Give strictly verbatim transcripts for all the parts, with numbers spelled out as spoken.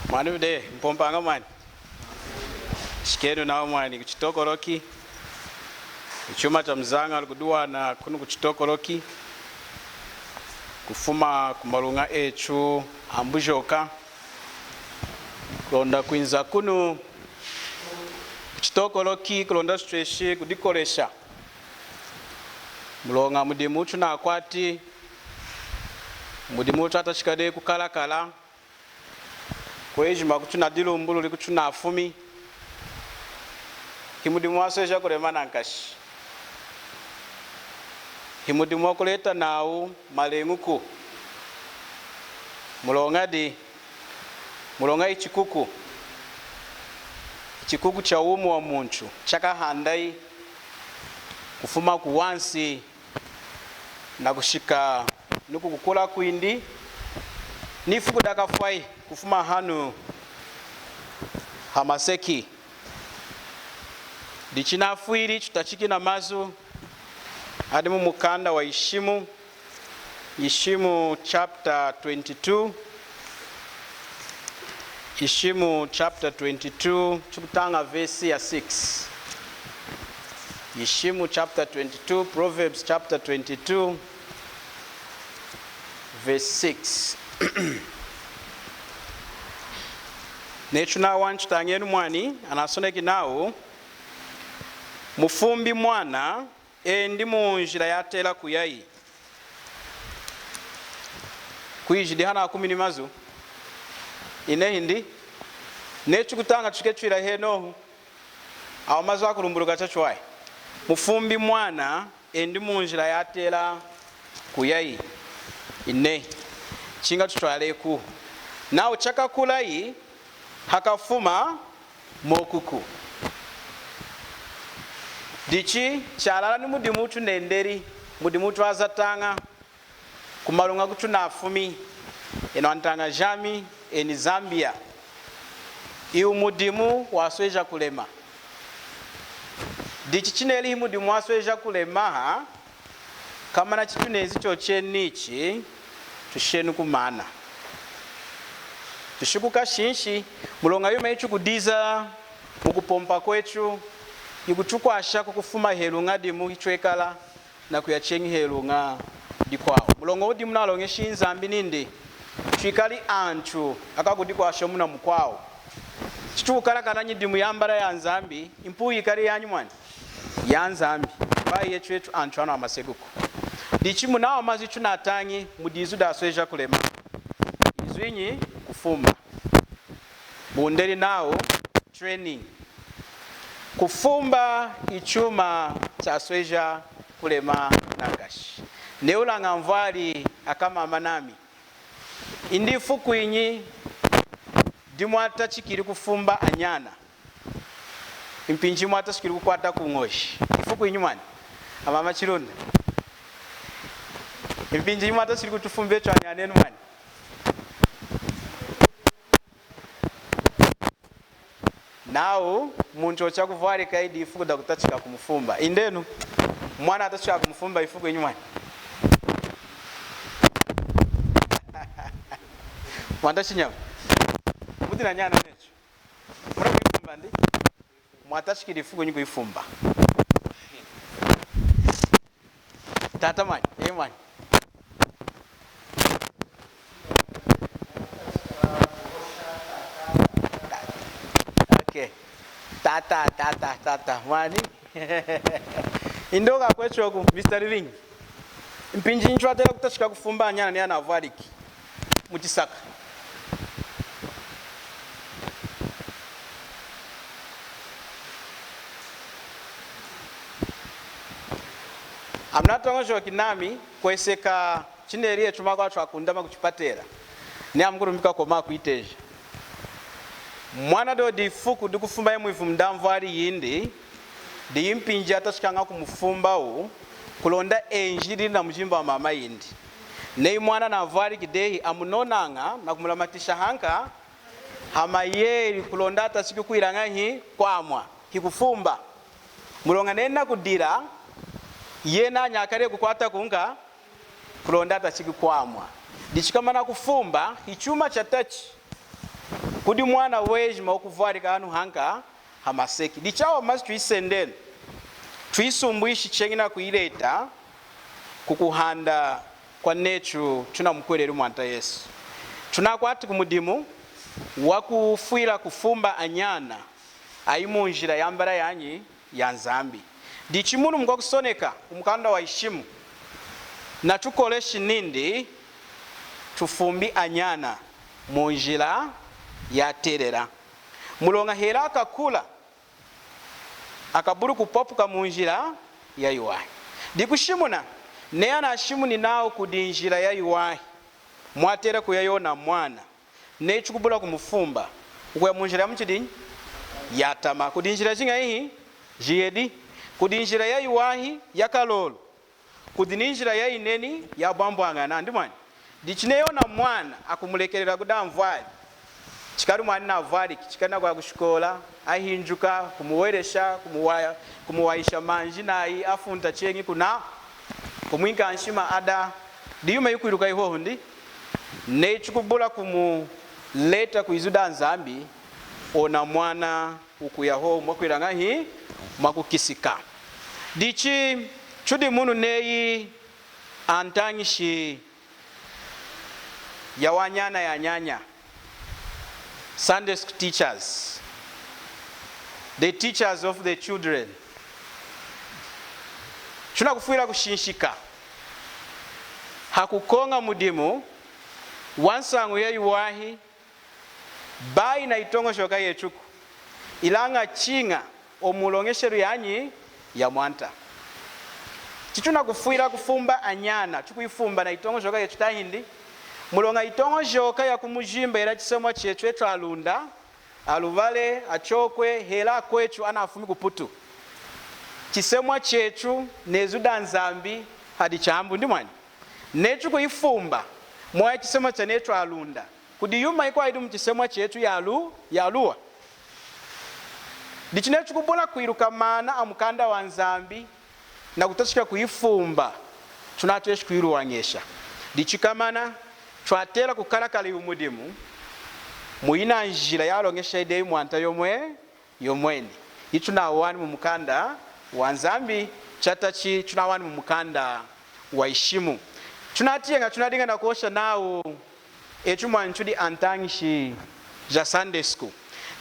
Mwani wudi, mpompaña mwani. Shikenu nawu mwani ku Chitokoloki. Ichuma chamuzañalu kudiwana kunu ku Chitokoloki. Kufuma ku maluña etu a Mbujoka. Kulonda kwinza kunu ku Chitokoloki, kulonda tutweshi kudikolesha. Muloña mudimu tunakwati, mudimu twatachika dehi kukalakala, kwejima kutunadilumbululi kutunafumi, himudimu wasweja kulema nankashi. Himudimu wakuleta nawu maleñuku. Muloña di, muloña ichikuku, ichikuku cha wumi wa muntu chakahandayi kufuma kuwansi nakushika niku kukula kwindi, nifuku dakafwayi kufuma hanu hamaseki. Dichi nafwili tutachiki namazu adi mumukanda wa Ishimu, Ishimu chapter twenty-two. Ishimu chapter twenty-two, tukutaña verse ya six. Ishimu chapter twenty-two, Proverbs chapter twenty-two, verse six. Netu nawa tutañenu mwani, anasoneki nawu, mufumbi mwana, endi munjila yatela kuyayi. Kwiji dihana kumi ni mazu. Inehi ndi. Netu kutaña tuke twila henohu. Awa mazu akulumbuluka chachiwahi. Mufumbi mwana, endi munjila yatela kuyayi. Inehi. Chiña tutwaleku. Nawu chakakulayi, hakafuma mokuku. Dichi, chalala ni mudimu tunendeli, mudimu twazataña, kumaluña kutunafumi, enu antaña jami, eni Zambia. Iwu mudimu wasweja kulema. Dichi chineli himudimu wasweja kulema, ha, komana chitunenzi chochenichi, tushenu kumana. Tushiku kashinshi, muloña yuma yitukudiza mukupompa kwetu, yikutukwasha kukufuma heluña dimu hitwekala, nakuya cheñi heluña dikwawu. Muloña wudi munaloñeshi Nzambi nindi, twikali antu akakudikwasha muna mukwawu. Chitukukalakala nyidimu yambala ya Nzambi, impuhu yikali yanyi mwani? Ya Nzambi. Bayi yetu etu antu anu amasekuku. Dichi munawa mazu tunatañi, mudi izu dasweja kulema. Izu inyi? Kufumba. Bundeli nawu training. Kufumba ichuma chasweja kulema nankashi. Neyi wulaña anvwali akamama nami, indi ifuku inyi dimwatachikili kufumba anyana? Impinji mwatachikili kukwata kuñoji. Ifuku inyi mwani? Amama Chilunda. Impinji mwatachikili kutufumba etu anyanenu mwani? Nawu muntu ochakuvwalika idi ifuku dakutachika kumufumba. Indenu, mwana atachika kumufumba ifuku inyi mwani? Mwanta Chinyama. Mudi nanyana netu. Muna kuyifumba ndi? Mwatachikili ifuku inyi kuyifumba? Tata mwani, eh mwani. Okay. Tata, tata, tata. Mwani. Indi oku akwetu oku, Mister Living. Impinji inyi twatela kutachika kufumba anyana neyi anavwaliki muchisaka? Amunatoñojoki nami kweseka chineli etu makwawu twakundama kuchipatela, ni amukulumbika koma akwiteja. Mwana dodi ifuku dikufumba mwivumu da nvwali yindi, diyi mpinji atachikaña kumufumbawu, kulonda enjilili na mujimba wa mama yindi. Neyi mwana navwaliki dehi, amunonaña na kumulamatisha hanka hamayeli kulonda atachiki kwila ñahi? Kwamwa, hikufumba. Muloña neyi nakudila, yena anyakali kukwata kunka kulonda atachiki kwamwa. Dichi komana kufumba, hichuma chatachi. Kudi mwana wejima wukuvwalika hanu hanka hamaseki. Dichi awa mazu tuyisendenu, tuyisumbwishi cheñi nakuyileta kukuhanda kwanetu tunamukuhweleli Mwanta Yesu. Tunakwati kumudimu wakufwila kufumba anyana ayi munjila yambala yanyi ya Nzambi. Dichi munu mukwakusoneka mukanda wa Yishimu, natukoleshi nindi tufumbi anyana munjila yatelela. Muloña hela akakula, akabuli kupwapuka munjila yayiwahi. Dikushimuna, neyi anashimuni nawu kudi njila yayiwahi mwatela kuya yona mwana, neyi chikubula kumufumba, wukuya munjila yamuchidinyi? Yatama. Kudi njila jiñahi? Jiyedi. Kudi njila yayiwahi, yakalolo, kudi ninjila yayineni, yabwambwañana. Ndi mwani? Dichi neyi yona mwana akumulekelela kudi anvwali, chikadi mwani navwaliki, chikadi nakuya kushikola, ahinjuka, kumuwelesha, kumuwaya, kumuwayisha manji nayi, afunta cheñi kuna, kumwinka nshima ada. Diyuma yikwiluka ihohu ndi? Neyi chikubula kumuleta kwizu da Nzambi, ona mwana wukuya hohu mwakwila ñahi? Mwakukisika. Dichi tudi munu neyi antañishi yawanyana yanyanya, Sunday school teachers, the teachers of the children, tunakufwila kushinshika hakukoña mudimu wansañu yayiwahi, bayi na yitoñojoka yetuku, ilaña chiña omu nloñeshelu yanyi ya Mwanta. Chitunakufwila kufumba anyana, tukuyifumba na yitoñojoka yetu tahindi? Muloña yitoñojoka ya kumujimba hela chisemwa chetu etu aLunda, aLuvale, aChokwe, hela akwetu anafumi ku Putu. Chisemwa chetu nezu da Nzambi hadi chaambu, ndi mwani? Netu kuyifumba mwaya chisemwa chanetu aLunda, kudi yuma yikwawu yidi mu chisemwa chetu yalu-, yaluwa. Dichi netu kubula kwiluka maana a mukanda wa Nzambi na kutachika kuyifumba, tunatweshi kuyiluwañesha. Dichi komana, twatela kukalakala iwu mudimu muyina njila yaloñesha dehi Mwanta yomwe yomweni. Ichi tunawani mu mukanda wa Nzambi, chatachi tunawani mu mukanda wa Yishimu. Tunatiyaña, tunadiña nakuhosha nawu etu mwani tudi antañishi ja Sunday school.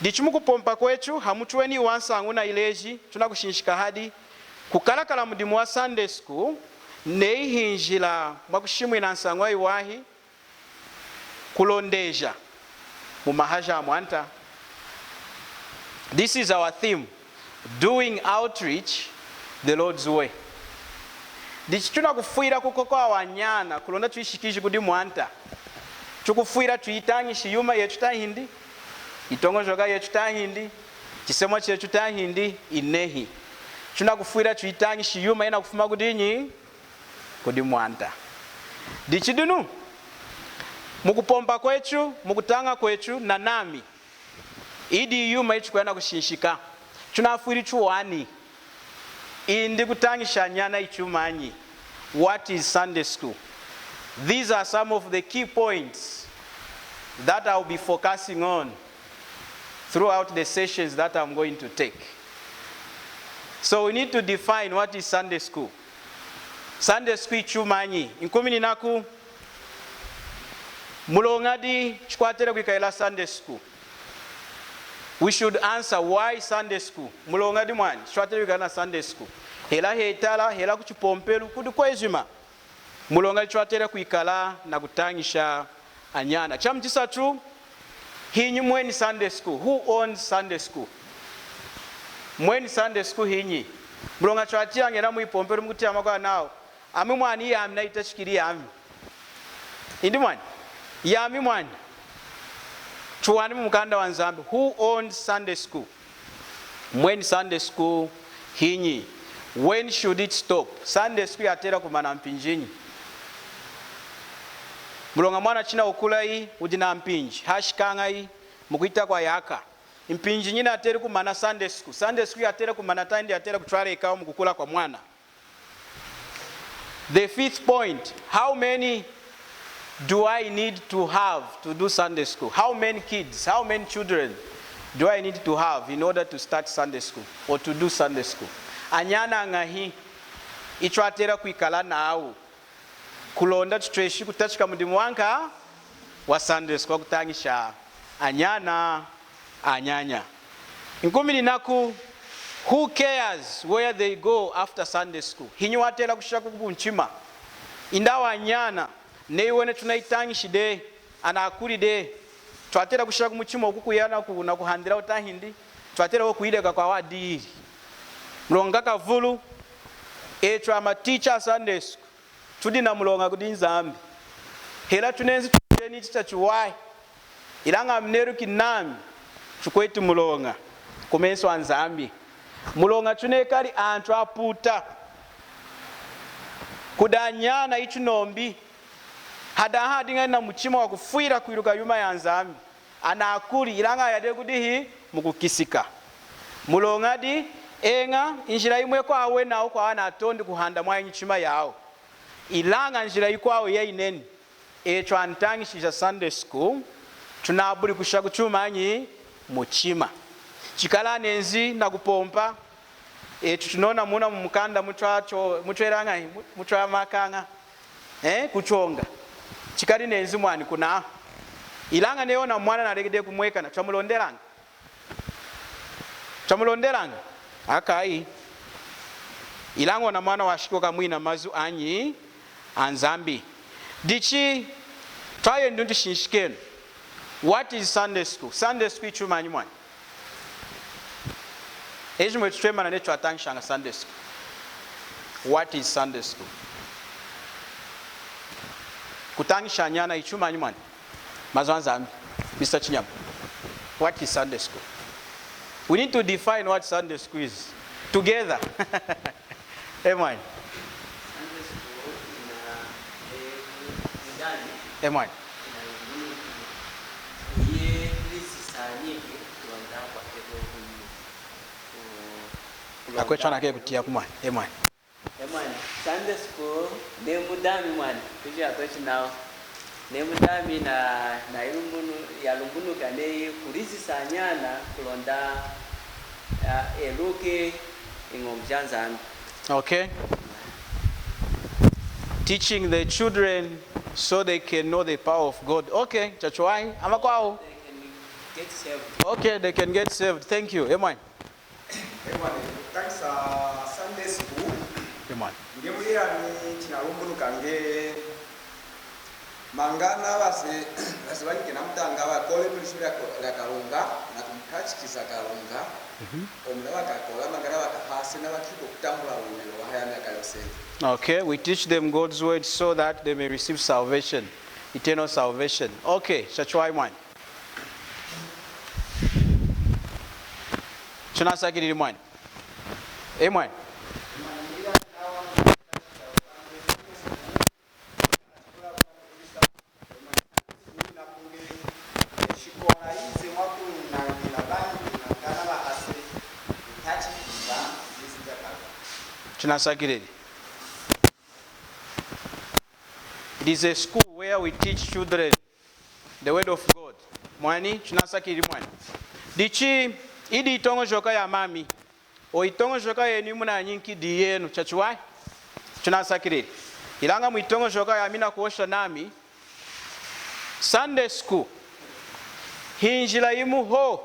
Dichi mukupompa kwetu, hamutu weni wa nsañu nayileji, tunakushinshika hadi kukalakala mudimu wa Sunday school, neyi hinjila mwakushimwina nsañu yayiwahi, kulondeja mu maha ja Mwanta. This is our theme, doing outreach the Lord's way. Dichi tunakufwila kukoka awanyana kulonda tuyishikiji kudi Mwanta. Tukufwila tuyitañishi yuma yetu tahindi? Yitoñojoka yetu tahindi? Chisemwa chetu tahindi? Inehi. Tunakufwila tuyitañishi yuma yinakufuma kudinyi? Kudi Mwanta. Dichi dinu, mukupompa kwetu, mukutaña kwetu, nanami, iyi diyi yuma yitukuya nakushinshika. Tunafwili tuwani, indi kutañisha anyana hichumanyi? What is Sunday school? These are some of the key points that I'll be focusing on throughout the sessions that I'm going to take. So we need to define what is Sunday school. Sunday school hichumanyi? Nkumininaku, muloñadi chikwatela kwikala Sunday school? We should answer, why Sunday school? Muloñadi mwani chikwatela kwikala na Sunday school? Hela hetala, hela kuchipompelu, kudi kwejima. Muloñadi chikwatela kwikala nakutañisha anyana? Chamuchisatu, hinyi mweni Sunday school? Who owns Sunday school? Mweni Sunday school hinyi? Muloña twatiyaña hela mwipompelu mukutiyama kwanawu, ami mwani yami nayitachikili yami. Indi mwani? Yami mwani. Tuwani mu mukanda wa Nzambi. Who owns Sunday school? Mweni Sunday school hinyi? When should it stop? Sunday school yatela kumana mpinjinyi? Muloña mwana china ukulayi, wudi na mpinji, hashikañayi mukuhita kwa yaka. Mpinjinyi yinateli kumana Sunday school? Sunday school yatela kumana tahindi yatela kutwalekahu mukukula kwa mwana? The fifth point, how many do I need to have to do Sunday school? How many kids, how many children do I need to have in order to start Sunday school or to do Sunday school? Anyana añahi itwatela kwikala nawu kulonda tutweshi kutachika mudimu wanka wa Sunday school, wakutañisha anyana anyanya. Nkumininaku, who cares where they go after Sunday school? Hinyi watela kushaku kumuchima? Indi awa anyana, neyi wena tunayitañishi dehi, anakuli dehi, twatela kushaku kumuchima wukuya naku, nakuhandila tahindi twatela kuyileka kwawu? Adi muloña kavulu, etu ama teacher a Sunday school tudi na muloña kudi Nzambi. Hela tunenzi tucheni ichi chachiwahi, ilaña ami neluki nami tukweti muloña kumesu a Nzambi. Muloña tunekali antu aputa. Kudi anyana itunombi, hadaha adiña namuchima wakufwila kwiluka yuma ya Nzambi, anakuli, ilaña ayadi kudihi? Mukukisika. Muloñadi? Eña, njila yimwe kwawu wena kwawu anatondi kuhanda mwayi nyichima yawu. Ilaña njila yikwawu yayineni, etu antañishi ja Sunday school tunabuli kushaku chumanyi? Muchima. Chikala nenzi nakupompa, etu tunona muna mumukanda mutwa cho-, mutwelaña, mu-, mutwamakaña, eh, kuchonga. Chikali nenzi mwani kuna. Ilaña neyi ona mwana naleki dehi kumwekana, twamulondelaña? Twamulondelaña? Akayi. Ilaña ona mwana washiki kwamwina mazu anyi? A Nzambi. Dichi, twayendi tushinshikenu. What is Sunday school? Sunday school ichumanyi mwani? Ejima etu twemana netu twatañishaña Sunday school. What is Sunday school? Kutañisha anyana ichumanyi mwani? Mazu a Nzambi. Mister Chinyama. What is Sunday school? We need to define what Sunday school is together. Amen. Amen. Akwetu anakutiya kumwani. Amen. E mwani, Sunday school, neyi mudami mwani, kuja kwetu nawo. Neyi mudami na, na ilumbunu-, yalumbunuka neyi kulizisa anyana kulonda, ah, eluki iñoñu ja Nzambi. Okay. Teaching the children so they can know the power of God. Okay, chachiwahi, amakwawu. They can get saved. Okay, they can get saved. Thank you. Amen. Emwani, kutañisha Sunday school. Emwani. Nge muyilami chinalumbunuka nge mangana base, base banyikena mutaña bakole mwishi lya ko-, lya Kalunga, na kumukachikiza Kalunga. Mhm. Omuna bakakola mangana bakahase na bakiko kutambula ulumilo wahaya myaka yose. Okay, we teach them God's word so that they may receive salvation, eternal salvation. Okay, chachiwahi mwani. Tunasakilili mwani. E mwani. Tunasakilili. It is a school where we teach children the word of God. Mwani, tunasakilili mwani. Dichi, idi itoñojoka yami. O itoñojoka yenu imunanyinki diyenu, chachiwahi? Tunasakilili. Ilaña mu itoñojoka yami nakuhosha nami, Sunday school hinjila yimu hohu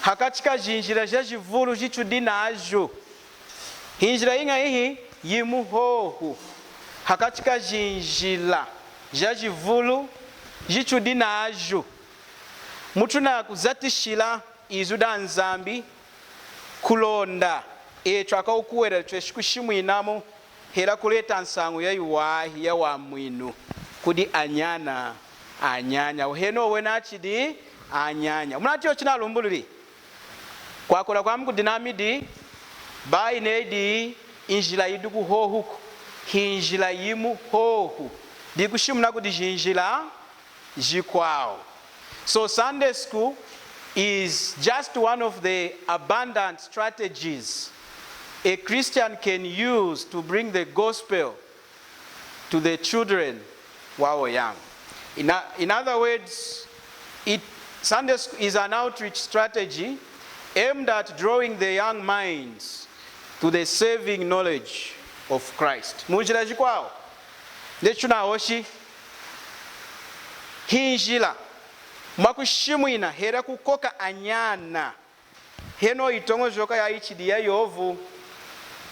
hakachi ka jinjila jajivulu jitudi naju. Hinjila yiñahi? Yimu hohu hakachi ka jinjila jajivulu jitudi naju. Mutunakuzatishila izu da Nzambi kulonda etu akwakukuhwelela tweshi kushimwinamu hela kuleta nsañu yayiwahi ya wamwinu kudi anyana anyanya. Henohu wena achidi anyanya. Munatiyi chinalumbululi? Kwakola kwami kudi nami di, bayi neyi di njila yidi hohuku, hinjila yimu hohu, dikushimuna kudi jinjila jikwawu. So Sunday school is just one of the abundant strategies a Christian can use to bring the gospel to the children wawo yaña. In, o- in other words, it, Sunday school is an outreach strategy aimed at drawing the young minds to the saving knowledge of Christ. Munjila jikwawu, neyi tunahoshi, hinjila mwakushimwina hela kukoka anyana henohu yitoñojoka yayichidi yayovu,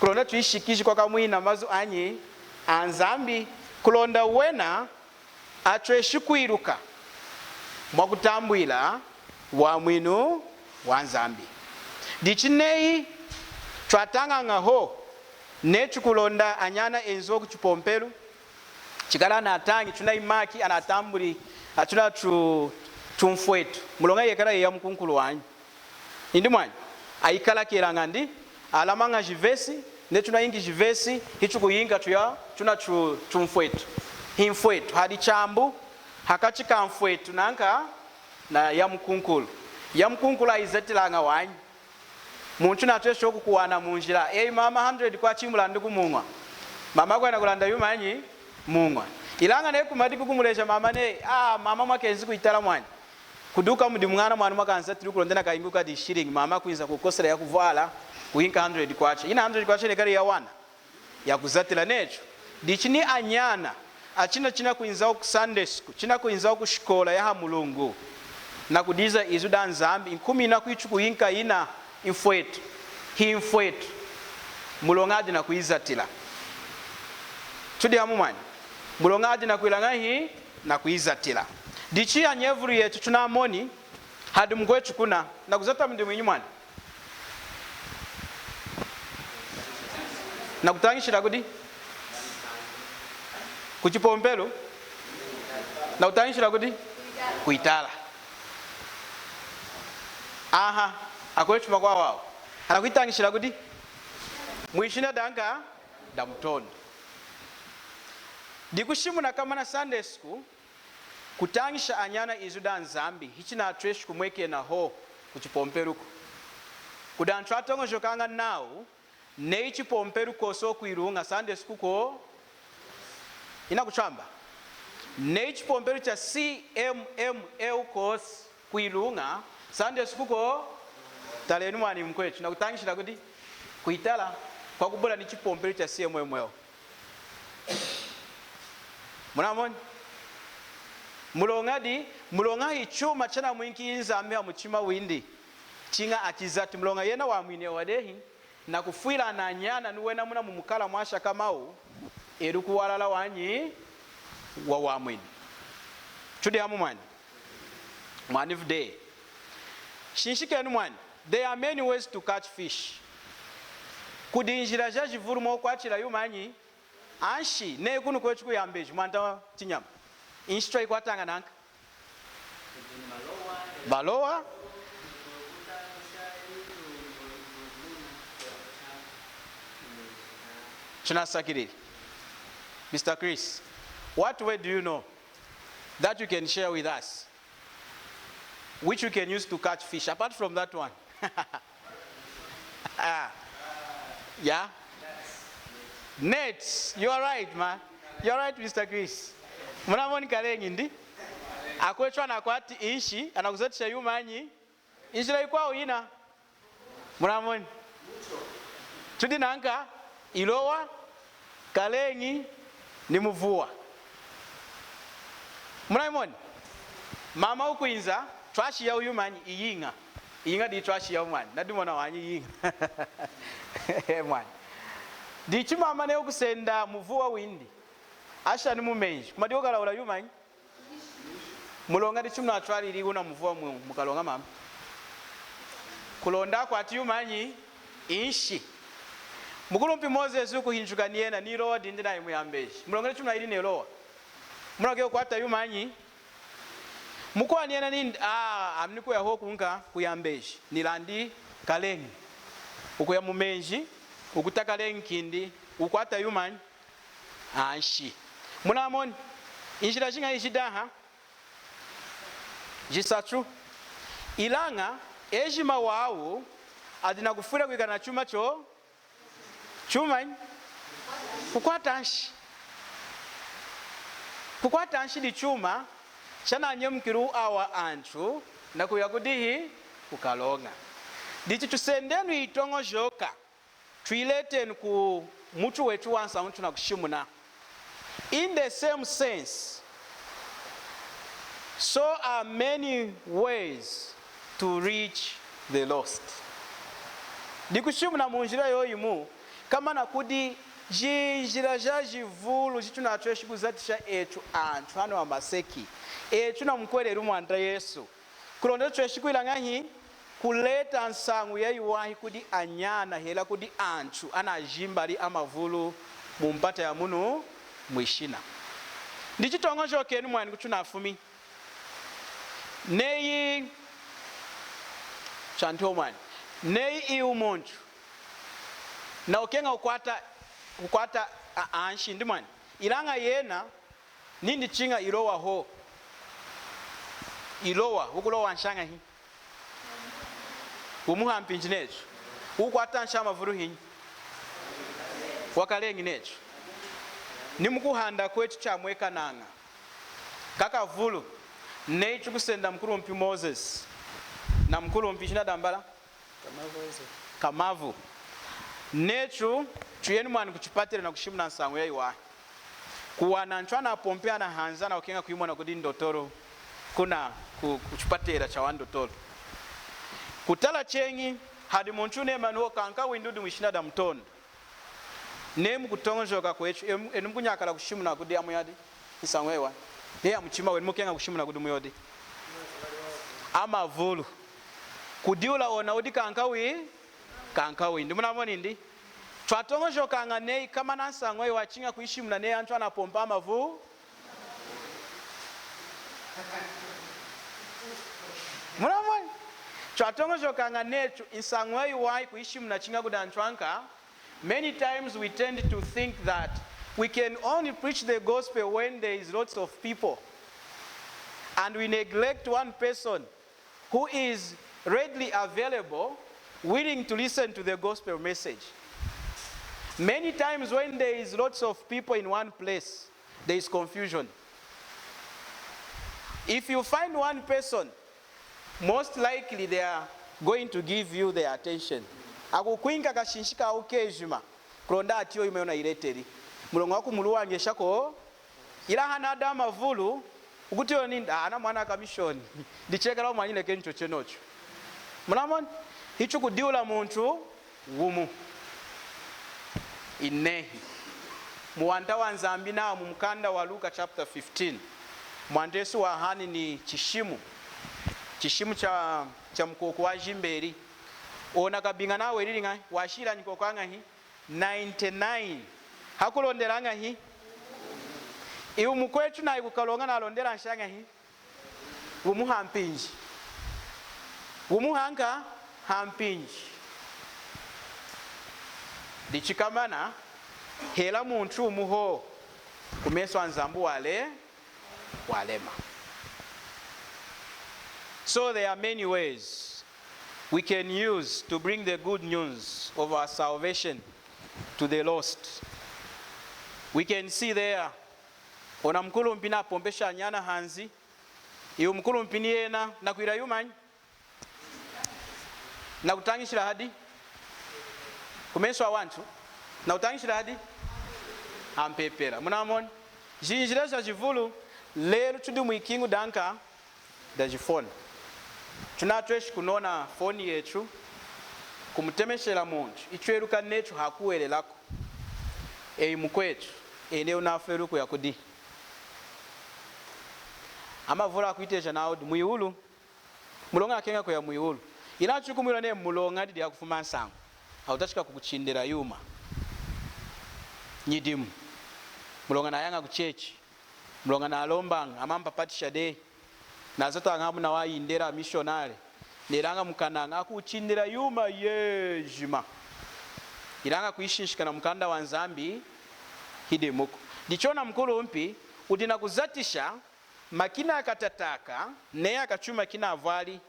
kulonda tuyishikiji kwakamwina mazu anyi? A Nzambi. Kulonda wena atweshi kwiluka mwakutambwila wamwinu wa Nzambi. Dichi neyi twatañaña hohu netu kulonda anyana enzi kuchipompelu, chikala anatañi, tunayi maki, anatambuli, atuna tu, tunfwetu. Muloña yekala yeya mukunkulu wanyi. Indi mwani, ayikalakelaña ndi, alamaña jivesi, netu tunayinki jivesi, hitukuyinka tuya, tuna tu, tunfwetu. Hinfwetu, hadi chambu hakachi kanfwetu nanka na yamukunkulu. Yamukunkulu ayizatilaña wanyi. Muntu natweshi kukuwana munjila, eyi mama, hundred kwacha mulandu ku muñwa. Mama kwenda kulanda yumanyi? Muñwa. Ilaña neyi kumadiku kumuleja mama neyi, ah, mama, mwakenzi kwitala mwani. Kuduka mudi mwana, mwana mwakanzatila kulonda nakayingi kadi shilling, mama kwinza kukosela yakuvwala, kuyinka hundred kwacha. Ina hundred kwacha nekali yawana, yakuzatila netu. Dichi ni anyana, achina chinakwinza ku Sunday school, chinakwinza ku shikola ya ha mulungu, nakudiza izu da Nzambi, nkumi ina kwichi kuyinka ina, nfwetu, hinfwetu, muloña adi nakuyizatila. Tudi hamu mwani? Muloña adi nakwilaña hi? Nakuyizatila. Dichi hanyevulu yetu tunamoni, hadi mukwetu kuna, nakuzata mudi mwinyi mwani? Nakutañishila kudi? Kuchipompelu? Nakutañishila kudi? Kwitala. Aha, akwetu makwawu awa. Anakuyitañishila kudi? Mwishina danka? Damutondu. Dikushimuna kamana Sunday school, kutañisha anyana izu da Nzambi, hichinatweshi kumwekena hohu kuchipompeluku. Kudi antu atoñojokaña nawu, neyi chipompelu kosi kwiluña, Sunday school ko. Ina kutwamba? Neyi chipompelu cha C M M L kosi kwiluña, Sunday school ko. Talenu mwani mukwetu, nakutañishila kudi? Kwitala, kwakubula ni chipompelu cha C M M L. Munamoni? Muloña di, muloña hichuma chanamwinki Nzambi hamuchima windi, chiña achizati, muloña yena wamwini ewa dehi, nakufwila na anyana ni wena muna mumukala mwashakamawu, elu kuwalala wanyi? Wawamwini. Tudi hamu mwani? Mwani vude. Shinshikenu mwani. There are many ways to catch fish. Kudi njila jajivulu mwakwatila yumanyi? Anshi, neyi kunu kwetu ku Yambeji, mwanta chinyama, inshi twayikwataña nanka? Valowa. Tunasakilili. Mister Chris, what way do you know that you can share with us, which we can use to catch fish, apart from that one? Ah. Yeah? Nets. You are right, man. You are right, Mister Chris. Munamoni kaleñi ndi? Akwetu anakwati inshi, anakuzatisha yumanyi? Injila yikwawu yina. Munamoni? Tudi nanka ilowa, kaleñi, ni muvuwa. Munamoni? Mama wukwinza, twashiya yumanyi? Iyiña. Iyiña diyi twashiya mwani. Nadimona wanyi iyiña. Mwani. Dichi mama neyi wukusenda muvuwa windi, asha ni mumenji, kumadi kukalawula yumanyi? Muloña dichi munatwalili wuna muvuwa mu, mukaloña mama. Kulonda akwati yumanyi? Inshi. Mukulumpi Moses wukuhinjuka ni yena, ni ilowa dindi nayi mu Yambeji. Muloña dichi munayili ni ilowa. Munakeñi kukwata yumanyi? Mukuhwelela nindi, ah, ami nikuya hohu kunka ku Yambeji, nilandi kaleñi. Wukuya mumenji, wukuta kaleñi kindi, wukukwata yumanyi? Anshi. Munamoni? Injila jiñahi jidi aha? Jisatu. Ilaña ejima wawu adi nakufwila kwikala na chuma cho, chumanyi? Kukwata nshi. Kukwata nshidi chuma chananyemukiluwu awa antu nakuya kudihi? Kukaloña. Dichi tusendenu itoñojoka tuyiletenu ku mutu wetu wansañu tunakushimuna. In the same sense, so are many ways to reach the lost. Dikushimuna munjila yoyimu, komana kudi jinjila jajivulu jitunatweshi kuzatisha etu antu hanu hamaseki, etu namukuhweleli Mwanta Yesu. Kulonda tutweshi kwila ñahi? Kuleta nsañu yayiwahi kudi anyana hela kudi antu anajimbali amavulu mumpata yamunu mwishina. Dichi toñojokenu mwani kutunafumi. Neyi, chanto mwani. Neyi iwu muntu nakukeña kukwata, kukwata a, anshidi mwani. Ilaña yena nindi chiña ilowa hohu. Ilowa, wukulowa nsha ñahi? Wumu hampinji netu. Wukwata nsha amavulu hinyi? Wakaleñi netu. Ni mukuhanda kwetu chamwekanaña. Kakavulu, neyi tukusenda mukulumpi Moses na mukulumpi ijina dambala Kamavu. Netu tuyenu mwani kuchipatela nakushimuna nsañu yayiwahi. Kuwana antu anapompi anahanzi anakukeña kuyimona kudi ndotolu, kuna ku, kuchipatela chawa ndotolu. Kutala cheñi, hadi muntu wunemani hohu kanka windi wudi mwishina damutondu. Neyi mukutoñojoka kwetu, enu, enu mukunyakala kushimuna kudi amuyadi nsañu yayiwahi. Neyi hamuchima wenu mukukeña kushimuna kudi muyodi amavulu. Kudi wula ona wudi kanka wi, kanka windi. Munamoni ndi? Twatoñojokaña neyi komana nsañu yayiwahi chiña kuyishimuna neyi antu anapompa amavu. Munamoni? Twatoñojokaña netu nsañu yayiwahi kuyishimuna chiña kudi antu anka. Many times we tend to think that we can only preach the gospel when there is lots of people, and we neglect one person who is readily available, willing to listen to the gospel message. Many times when there is lots of people in one place, there is confusion. If you find one person, most likely they are going to give you their attention. Akukwinka kashinshi kawu kejima, kulonda atiyi yuma yonayileteli. Muloña wakumuluwañesha ko, ilaña hanadi amavulu, wukutiyi nindi, ah, ana mwana akamishoni. Dichekala wamwanyine kencho chenocho. Munamoni? Hichu kudi wula muntu wumu. Inehi. Muwanta waNzambi nawu mumukanda waLuka chapter fifteen, Mwanta Yesu wahanini chishimu. Chishimu cha, cha mukoku wajimbeli. Ona kabiña nawu welili ñahi? Washili anyikoku añahi? Ninety-nine. Hakulondela añahi? Iwu mukwetu nayi kukaloña nalondela nshi añahi? Wumu hampinji. Wumu hanka hampinji. Dichi komana, hela muntu wumu hohu kumesu aNzambi wale, walema. So there are many ways we can use to bring the good news of our salvation to the lost. We can see there, ona mukulumpi napompesha anyana hanzi, iwu mukulumpi ni yena nakwila yumanyi? Nakutañishila hadi? Kumesu awantu. Nakutañishila hadi? Hampepela. Munamoni? Jinjila jajivulu, lelu tudi mwikiñu danka dajifoni. Tunatweshi kunona foni yetu, kumutemeshela muntu, hitweluka netu hakuhwelelaku. Eyi mukwetu, ene wunafweli kuya kudihi? Amavulu akwiteja nawu wudi mwiwulu. Muloña akeña kuya mwiwulu. Ilaña tukumwila neyi muloña didi hakufuma nsañu. Hakutachika kukuchindila yuma. Nyidimu. Muloña nayaña kuchechi. Muloña nalombaña, amampapatisha dehi. Nazataña hamu nawayindela amishonari. Nelaña mukanaña, akuchindila yuma yejima. Ilaña kuyishinshika namukanda waNzambi, hidimuku. Dichi ona mukulumpi, wudi nakuzatisha makina akatataka, neyi akachuma kinavwali,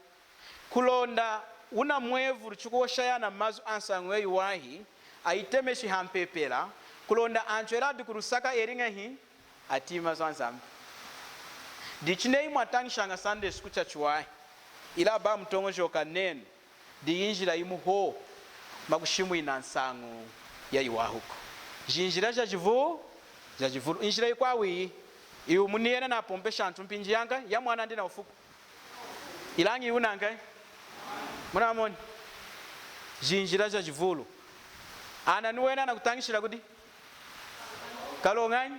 kulonda wunamwevulu chikuhosha yana mazu ansañu yayiwahi, ayitemeshi hampepela, kulonda antu ela adi kuLusaka eli ñahi, atiyi mazu aNzambi. Dichi neyi mwatañishaña Sunday school chachiwahi, ilaña bayi mutoñojoka nenu, diyi njila yimu hohu mwakushimwina nsañu yayiwahuku. Jinjila jajivu-, jajivulu. Njila yikwawu iyi, iwu muni yena napompesha antu mpinji yañahi? Yamwana indi nawufuku? Ilaña iwu nañahi? Munamoni? Jinjila jajivulu. Ana niwena anakutañishila kudi? Kaloñanyi?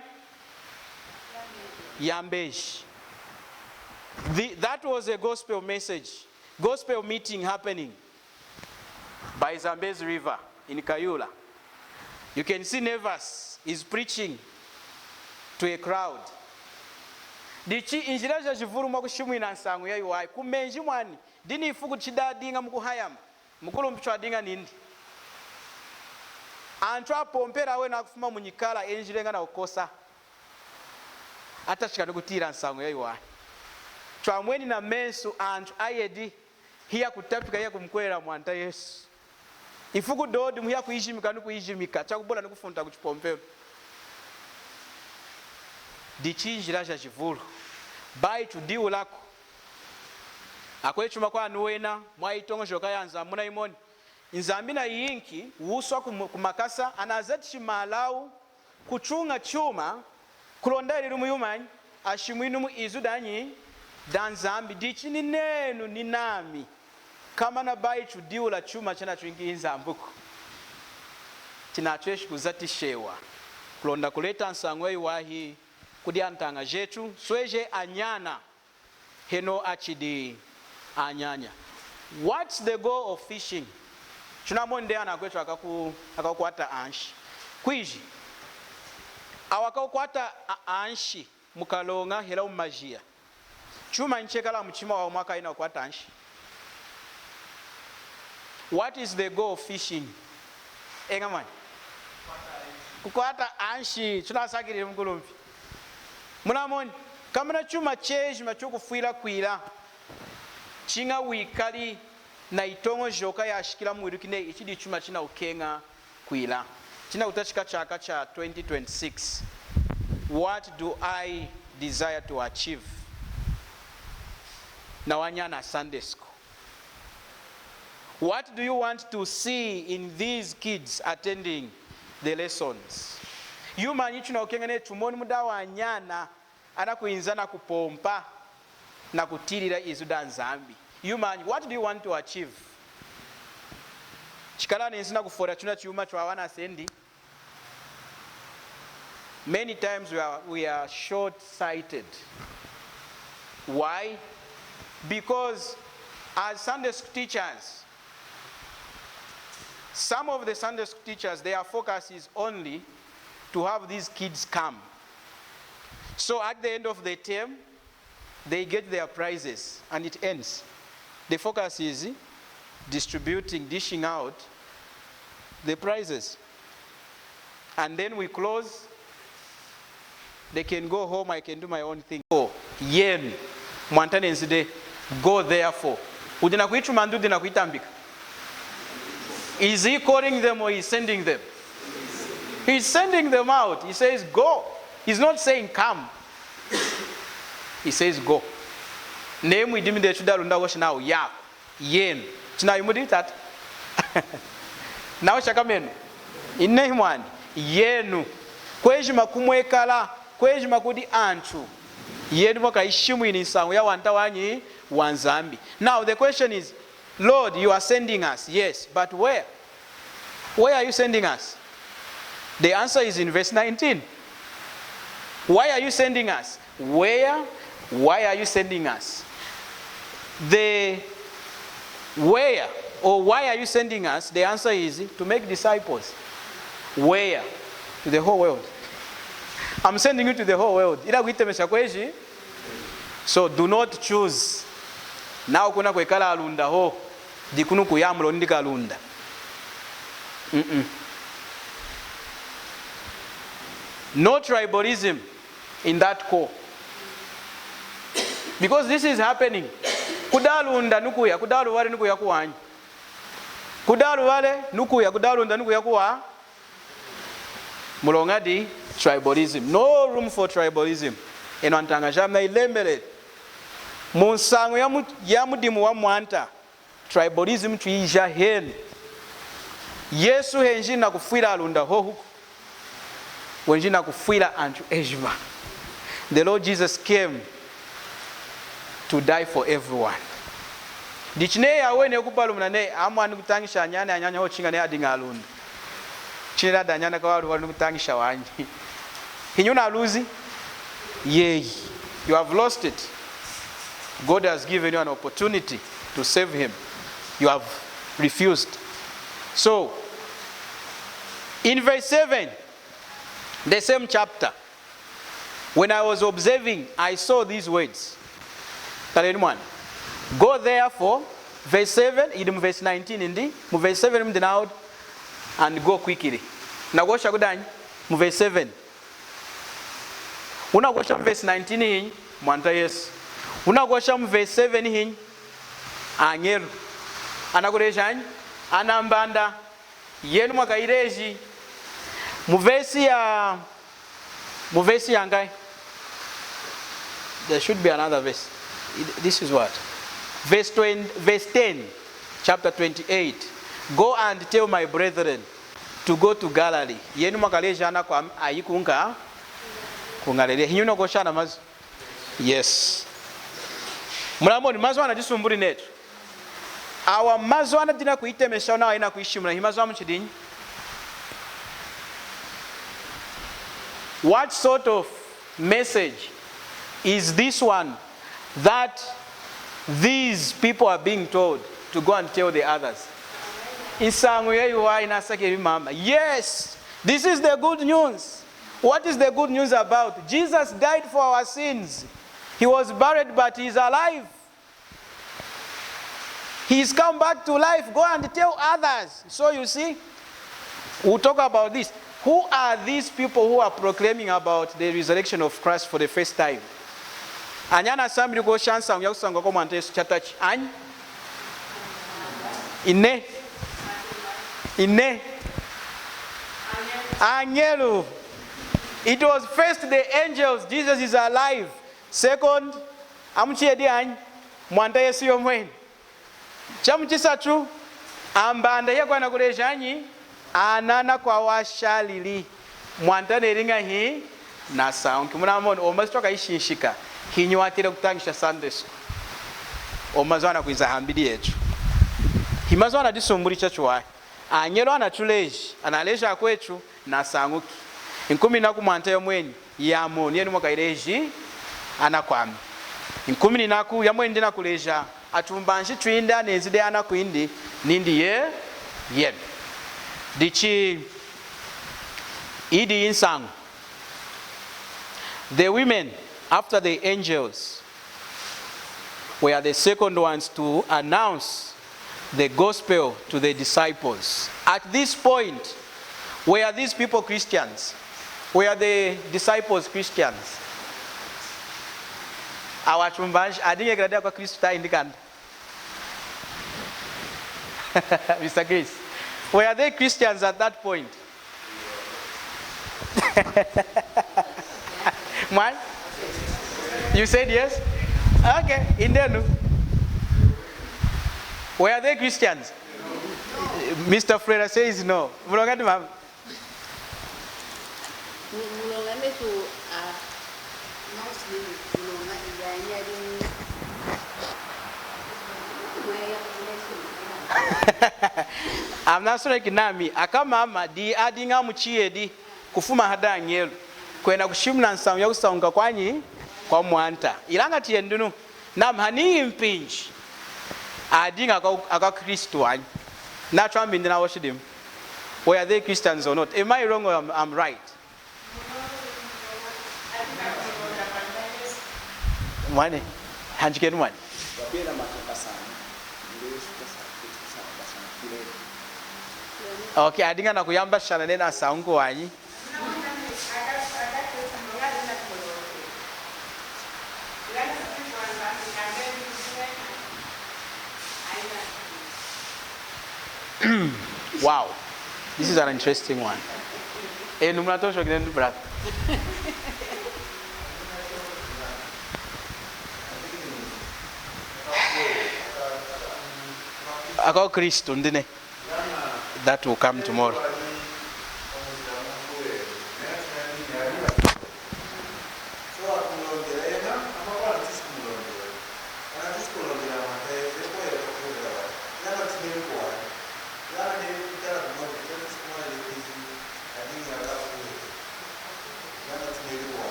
Yambeji. The, that was a gospel message, gospel meeting happening by Zambezi River in Kayula. You can see Nevas is preaching to a crowd. Dichi njila jajivulu mwakushimwina nsañu yayiwahi. Kumenji mwani, dinu ifuku chidadiña mukuhayama. Mukulumpi chwadiña nindi. Antu apompela aweni akufuma munyikala, enjileña nakukosa. Atachika nikutiyila nsañu yayiwahi. Chwamweni namesu antu ayedi, hiyakutapika, hiyakumukuhwelela Mwanta Yesu. Ifuku dodi muhiyakuyijimika nikuyijimika, chakubula nikufunta kuchipompelu. Dichi njila jajivulu. Bayi tudiwulaku. Akwetu chuma kwenu wena, mwayitoñojoka yaNzambi munayimoni. Nzambi nayinki wuswa ku, kumakasa, anazatishi malawu, kuchuña chuma, kulonda ili lumu yumanyi, ashimwinimu izu danyi, daNzambi. Dichi ninenu ninami, komana bayi tudiwula chuma chinatwinki Nzambuku, chinatweshi kuzatishewa, kulonda kuleta nsañu yayiwahi kudi antaña jetu, sweje anyana henohu achidi anyanya. What's the goal of fishing? Tunamoni dehi ana akwetu akaku-, akakukwata anshi. Kwiji, awa akakukwata a-, anshi mukaloña hela mumajiya. Chumanyi chekala muchima wawu mwakaya nakukwata anshi? What is the goal of fishing? Eña mwani. Kukwata anshi, tunasakilili mukulumpi. Munamoni, komana chuma chejima chukufwila kwila, chiña wikali nayitoñojoka yashikila mwiluki neyi ichi dichuma chinakukeña kwila. Chinakutachika chaka cha twenty twenty-six. What do I desire to achieve? Nawanyana Sunday school. What do you want to see in these kids attending the lessons? Yumanyi chinakukeña neyi tumoni mudi awa anyana anakwinza nakupompa, nakutiyilila izu daNzambi? Yumanyi, what do you want to achieve? Chikala nenzi nakufola chuna chuma chwawana sendi. Many times we are, we are short-sighted. Why? Because as Sunday school teachers, some of the Sunday school teachers, their focus is only to have these kids come. So at the end of the term, they get their prizes and it ends. The focus is distributing, dishing out the prizes. And then we close. They can go home, I can do my own thing. Go, yenu. Mwanta nenzi dehi, go therefore. Wudi nakuyituma ndi wudi nakuyitambika? Is he calling them or he's sending them? He's sending them out. He says, "Go." He's not saying, "Come." He says, "Go." Neyi mwidimi detu daLunda koshi nawu, "Yaku, yenu." Chinayi mudi tata. Nawu shakamenu. Inehi mwani. Yenu. Kwejima kumwekala, kwejima kudi antu, yenu mwakayishimwini nsañu yawanta wanyi waNzambi. Now the question is, "Lord, you are sending us, yes, but where? Where are you sending us?" The answer is in verse nineteen. Why are you sending us? Where? Why are you sending us? The where or why are you sending us? The answer is to make disciples. Where? To the whole world. I'm sending you to the whole world. Ila kuyitemesha kweji. So do not choose. Nawu kuna kwekala aLunda ho, dikunu kuya muloña ndi kaLunda. Mm-mm. No tribalism in that call. Because this is happening. Kudi aLunda nukuya, kudi aLuvale nukuya kuwanyi. Kudi aLuvale nukuya, kudi aLunda nukuya kuwa. Muloña di tribalism. No room for tribalism. Enu antaña jami nayilembeleli. Mu nsañu ya mu-, ya mudimu wa Mwanta, tribalism twiyija heni. Yesu henjili nakufwila aLunda hohuku. Wenjili nakufwila antu ejima. The Lord Jesus came to die for everyone. Dichi neyi aweni kubalumuna neyi, ami nikutañisha anyana, anyana hohu chiña neyi adiña aLunda. Chineli adi anyana kawaluwalu nikutañisha wanyi. Hinyi wunaluzi? Yeyi. You have lost it. God has given you an opportunity to save him. You have refused. So, in verse seven, the same chapter, when I was observing, I saw these words. Talenu mwani. Go therefore, verse seven, yidi mu verse nineteen, ndi? Mu verse seven, mudi nawu, and go quickly. Nakuhosha kudi anyi? Mu verse seven. Wunakuhosha mu verse nineteen hinyi? Mwanta Yesu. Wunakuhosha mu verse seven hinyi? Añelu. Anakuleja anyi? Ana mbanda. Yenu mwakayileji. Mu verse ya, mu verse yangayi? There should be another verse. This is what? Verse twenty, verse ten, chapter twenty-eight. Go and tell my brethren to go to Galilee. Yenu mwakaleji anakwami ayi kunka, ku Galileya. Hinyi wunakuhosha ana mazu? Yes. Munamoni, mazu anadisumbuli netu. Awa mazu anadiña kuyitemesha nawu ayina kuyishimuna, hi mazu amuchidinyi? What sort of message is this one that these people are being told to go and tell the others? Nsañu yayiwahi yinasakilili mama. Yes, this is the good news. What is the good news about? Jesus died for our sins. He was buried, but he is alive. He is come back to life. Go and tell others. So you see, we'll talk about this. Who are these people who are proclaiming about the resurrection of Christ for the first time? Anyi anasambili kuhosha nsañu ya kusañuka kwa Mwanta Yesu chatachi? Anyi? Ine. Ine. Añelu. It was first the angels, Jesus is alive. Second, amuchiyedi anyi? Mwanta Yesu yomweni. Chamuchisatu, ambanda hiyakwinza kuleja anyi? Ana anakwawu ashalili. Mwanta neyi ñahi? Nasañuki. Munamoni, awa mazu twakayishinshika. Hinyi watela kutañisha Sunday school? Awa mazu anakwinza hambidi yetu. Hi mazu anadisumbuli chachiwahi. Añelu anatuleji, analeji akwetu, nasañuki. Nkumininaku Mwanta yomweni yamoni, yenu mwakayileji anakwami. Nkumininaku yomweni indi nakuleja atumbanji twindi anenzi dehi anakwindi, nindi ye, yenu. Dichi, iyi diyi nsañu. The women, after the angels, were the second ones to announce the gospel to the disciples. At this point, were these people Christians? Were the disciples Christians? Awa atumbanji adiñekeli dehi akwaKristu tahindi kanda? Mister Chris, were they Christians at that point? Mwani? You said yes? Okay, indenu. Were they Christians? Mister Frere says no. Muloñadi, mama? Mu-, muloña netu, ah, I'm not sure kinami, akamama diwu adiña amuchiyedi kufuma hadi añelu, kwenda kushimuna nsañu ya kusañuka kwanyi? Kwa Mwanta. Ilaña tiyenu dinu, nami haniyi mpinji adiña aka, akaKristu wanyi. Natwambi indi nahoshi dimu. Were they Christians or not? Am I wrong or I'm, I'm right? Mwani, hanjikenu mwani. Okay, adiña nakuyambashana nenu asañuku wanyi. Wow, this is an interesting one. Enu munatoshoki nenu, brother. Akwa Kristu ndi ne. That will come tomorrow.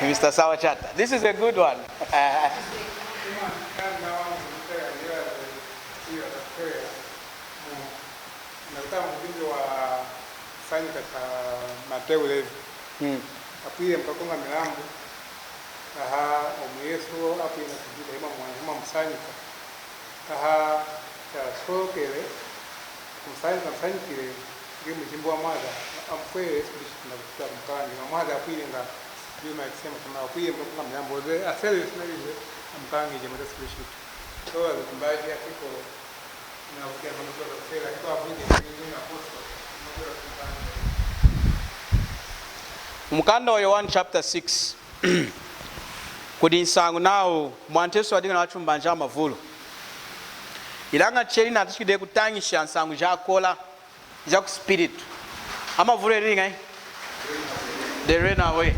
Mister Sawa Chata, this is a good one. Nakutanga mubindu wa kusanyika kwa Mateu eleven. Mm. Apwile mukakunga milambu. Aha, omu Yesu apwile na kujuda, hima mwa-, hima musanyika. Aha, chasolokele, kumusanyika, musanyikile, nge mujimbu wa mwaza, amukwele Yesu Kristu na kujuda kumukalangile. Mwaza apwile nga yuma ya kisema, kuma apwile mukakunga milambu, oze asele Yesu na lize, amukalangile Yesu Kristu. So, azikumbaji akiko, Mukanda wa Yohane chapter six. Kudi nsañu nawu Mwanta Yesu wadiña nawatumbanji amavulu. Ilaña cheli natachiki dehi kutañisha nsañu jakola, jakuspiritu. Amavulu eli ñahi? They ran away.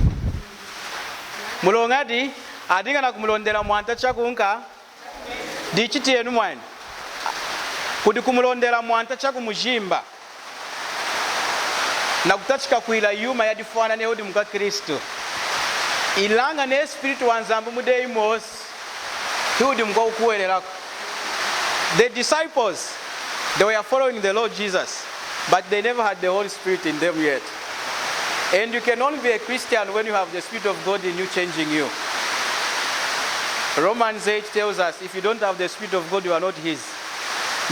Muloña di, adiña nakumulondela Mwanta chakunka, Dichi tiyenu mwani, kudi kumulondela Mwanta chakumujimba, nakutachika kwila yuma yadifwana neyi wudi mukwaKristu. Ilaña neyi Spiritu waNzambi mudi eyi mwosi, hiwudi mukwakukuhwelelaku. The disciples, they were following the Lord Jesus, but they never had the Holy Spirit in them yet. And you can only be a Christian when you have the Spirit of God in you, changing you. Romans eight tells us, if you don't have the Spirit of God, you are not His.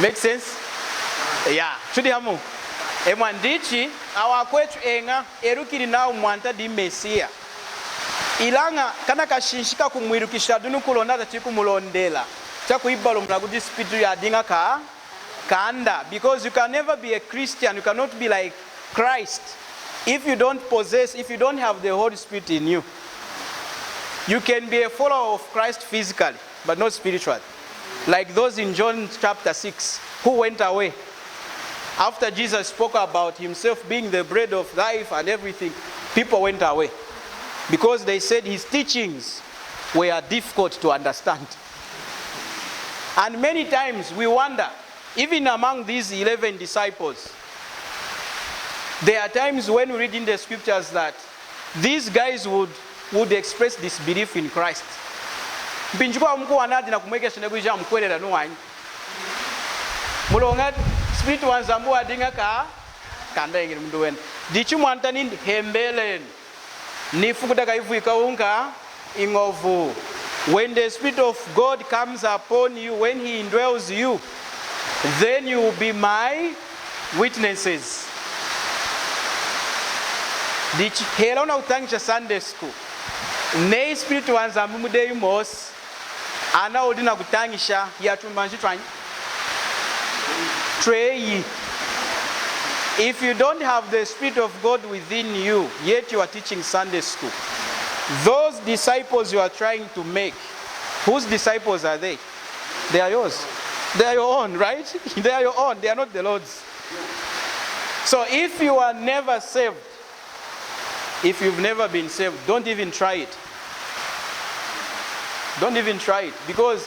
Make sense? Yeah. Tudi hamu? Emwa, dichi, awa akwetu eña, elukili nawu Mwanta di Mesiya. Ilaña, kanakashinshi kakumwilukisha dinu kulonda tachiki kumulondela, chakuyibalumuna kudi spiritu yadiña ka kanda, because you can never be a Christian, you cannot be like Christ if you don't possess, if you don't have the Holy Spirit in you. You can be a follower of Christ physically, but not spiritually. Like those in John chapter six who went away. After Jesus spoke about himself being the bread of life and everything, people went away because they said his teachings were difficult to understand. And many times we wonder, even among these eleven disciples, there are times when we read in the scriptures that these guys would, would express disbelief in Christ. Mpinji kwawu mukuwana adi nakumwekesha neyi kwiji amukuhwelela wanyi. Muloña Spiritu waNzambi wadiña ka kanda eñili mundu wena. Dichi Mwanta nindi, hembelenu, nifuku dakayivwika unka iñovu. When the Spirit of God comes upon you, when He indwells you, then you will be my witnesses. Dichi hela wunakutañisha Sunday school, neyi Spiritu waNzambi mudi eyi mwosi, ana wudi nakutañisha, hiyatumbanji twanyi? Tweyi. If you don't have the Spirit of God within you, yet you are teaching Sunday school, those disciples you are trying to make, whose disciples are they? They are yours. They are your own, right? They are your own. They are not the Lord's. So if you are never saved, if you've never been saved, don't even try it. Don't even try it, because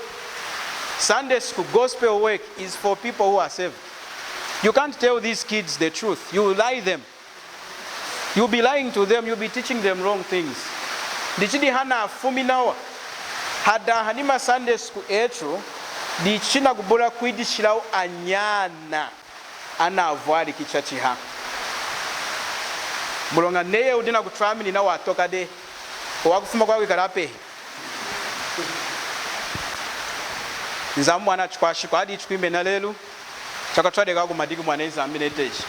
Sunday school, gospel work is for people who are saved. You can't tell these kids the truth. You will lie them. You'll be lying to them. You'll be teaching them wrong things. Dichi dihana afumi nawa hadaha ni ma Sunday school etu, dichi nakubula kwidishilawu anyana anavwaliki chachiha. Muloña neyi wudi nakutwaminina watoka dehi, wakufuma kwakwikala apehi. Nzambi mwana achikwashiku, adi ichi kwimena lelu, chakatwadeka kumadiki mwana Nzambi neteji.